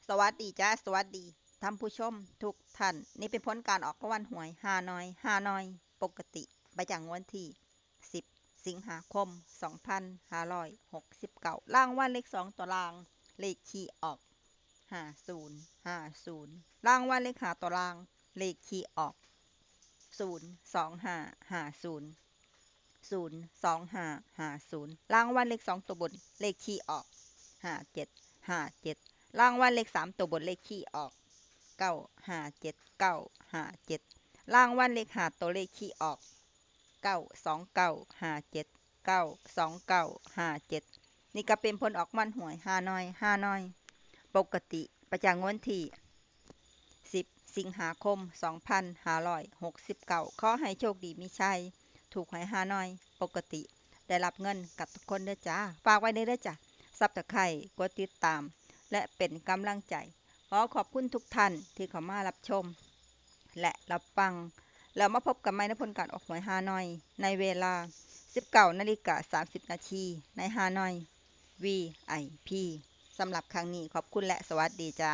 ສະຫວັດດີຈ້າ ສະຫວັດດີທ່ານຜູ້ຊົມທຸກທ່ານ. ນີ້ເປັນຜົນການອອກລາງວັນຫວຍຮານ້ອຍ ຮານ້ອຍປົກກະຕິ ປະຈຳວັນທີສິບ ສິງຫາຄົມ ສອງພັນຫ້າຮ້ອຍຫົກສິບເກົ້າ. ລາງວັນເລກສອງຕົວລ່າງ ເລກທີ່ອອກ ຫ້າສູນ ຫ້າສູນ. ລາງວັນເລກຫ້າຕົວລ່າງ ເລກທີ່ອອກ ສູນສອງຫ້າ ຫ້າສູນ. ສູນສອງຫ້າ ຫ້າສູນ. ລາງວັນເລກສອງຕົວບົນ ເລກທີ່ອອກ ຫ້າເຈັດ ຫ້າເຈັດ. ລາງວັນເລກສາມຕົວບົນ ເລກທີ່ອອກ ເກົ້າຫ້າເຈັດ ເກົ້າຫ້າເຈັດ. ລາງວັນເລກຫ້າຕົວ ເລກທີ່ອອກ ເກົ້າສອງເກົ້າ ຫ້າເຈັດ ເກົ້າສອງເກົ້າ ຫ້າເຈັດ. ນີ້ກໍເປັນຜົນອອກລາງວັນຫວຍຮານ້ອຍ ຮານ້ອຍປົກກະຕິ ປະຈຳວັນທີສິບ ສິງຫາຄົມ ສອງພັນຫ້າຮ້ອຍຫົກສິບເກົ້າ. ຂໍໃຫ້ໂຊກດີມີໄຊ ຖືກຫວຍຮານ້ອຍປົກກະຕິ ໄດ້ຮັບເງິນກັບທຸກຄົນເດີຈ້າ. ຝາກໄວ້ເດີເດີຈ້າ Subscribe ກົດຕິດຕາມ ແລະ ເປັນກຳລັງໃຈ. ຂໍຂອບຄຸນທຸກທ່ານທີ່ເຂົ້າມາຮັບຊົມ ແລະ ຮັບຟັງ. ແລ້ວມາພົບກັນໃໝ່ໃນຜົນການອອກຫວຍຮານ້ອຍ ໃນເວລາສິບເກົ້ານາລິກາສາມສິບນາທີ ໃນຮານ້ອຍ ວີໄອພີ. ສຳລັບຄັ້ງນີ້ ຂອບຄຸນ ແລະ ສະຫວັດດີຈ້າ.